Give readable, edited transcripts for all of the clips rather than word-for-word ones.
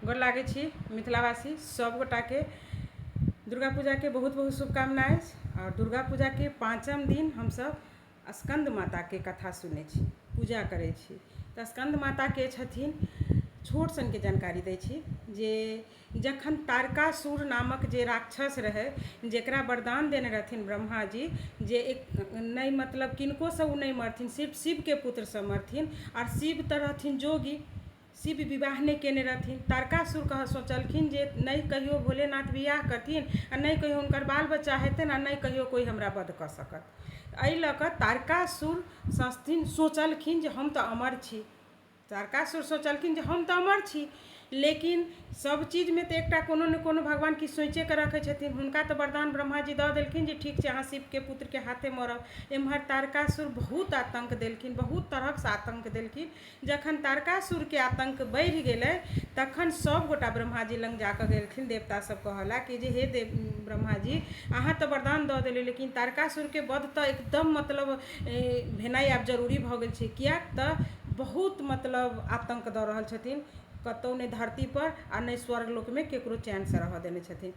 गोर लागै छी मिथिलावासी सभगोटाके। दुर्गा पूजाके बहुत बहुत शुभकामना अछि। आओर दुर्गा पूजाके पाँचम दिन हमसभ स्कन्द माताके कथा सुनै छी, पूजा करै छी। तऽ स्कन्द माताके छथिन, छोट सनके जानकारी दै छी जे जखन तारकासुर नामक जे राक्षस रहै, जकरा वरदान देने रहथिन ब्रह्माजी जे एक नहि मतलब किनकोसँ ओ नहि मरथिन, सिर्फ शिवके पुत्रसँ मरथिन। आओर शिव तऽ रहथिन जोगी, शिव विवाह नहि कयने रहथिन। तारकासुर सोचलखिन जे नहि कहियो भोलेनाथ बियाह करथिन आ नहि कहियो हुनकर बाल बच्चा हेतनि आ नहि कहियो कोइ हमरा वध कऽ सकत। एहि लऽ कऽ तारकासुर सोचलखिन जे हम तऽ अमर छी। तारकासुर सोचलखिन जे हम तऽ अमर छी, लेकिन सभ चीजमे तऽ एकटा कोनो ने कोनो भगवान किछु सोचिएके रखै छथिन। हुनका तऽ वरदान ब्रह्माजी दऽ देलखिन जे ठीक छै, अहाँ शिवके पुत्रके हाथे मरब। एम्हर तारकासुर बहुत आतङ्क देलखिन, बहुत तरहक आतङ्क देलखिन। जखन तारकासुरके आतङ्क बढ़ि गेलै तखन सभगोटा ब्रह्माजी लग जाकऽ गेलखिन। देवतासभ कहऽ कि जे हे देव ब्रह्माजी, अहाँ तऽ वरदान दऽ देलियै, लेकिन तारकासुरके वध तऽ एकदम मतलब भेनाइ आब जरूरी भऽ गेल छै, किएक तऽ बहुत मतलब आतङ्क दऽ रहल छथिन। कतहु नहि धरतीपर आ नहि स्वर्ग लोकमे ककरो चैनसँ रहऽ देने छथिन।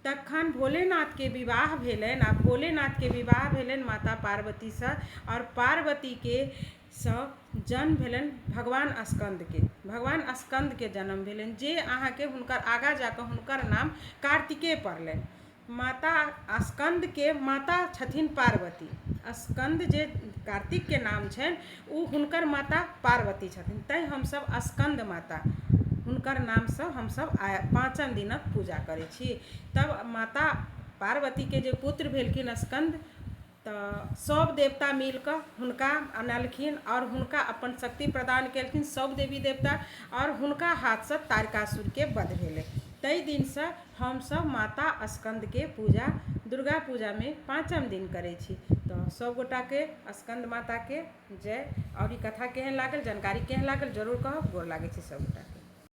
तखन भोलेनाथके विवाह भेलनि आ भोलेनाथके विवाह भेलनि माता पार्वतीसँ, आओर पार्वतीके सँ जन्म भेलनि भगवान स्कन्दके। भगवान स्कन्दके जन्म भेलनि, जे अहाँके हुनकर आगाँ जाकऽ हुनकर नाम कार्तिकेय पड़लनि। माता स्कन्दके माता छथिन पार्वती। स्कन्द जे कार्तिकके नाम छनि ओ हुनकर माता पार्वती छथिन, तैँ हमसभ स्कन्द माता हुनकर नामसँ हमसभ पाँचम दिनक पूजा करै छी। तब माता पार्वतीके जे पुत्र भेलखिन स्कन्द, तऽ सभ देवता मिलकऽ हुनका अनलखिन आओर हुनका अपन शक्ति प्रदान केलखिन सभ देवी देवता, आओर हुनका हाथसँ तारकासुरके वध भेलै। ताहि दिनसँ हमसभ माता स्कन्दके पूजा दुर्गा पूजामे पाँचम दिन करै छी। तऽ सभगोटाके स्कन्द माताके जय। आओर ई कथा केहन लागल, जानकारी केहन लागल, जरूर कहब। गोर लागै छी सभगोटाके।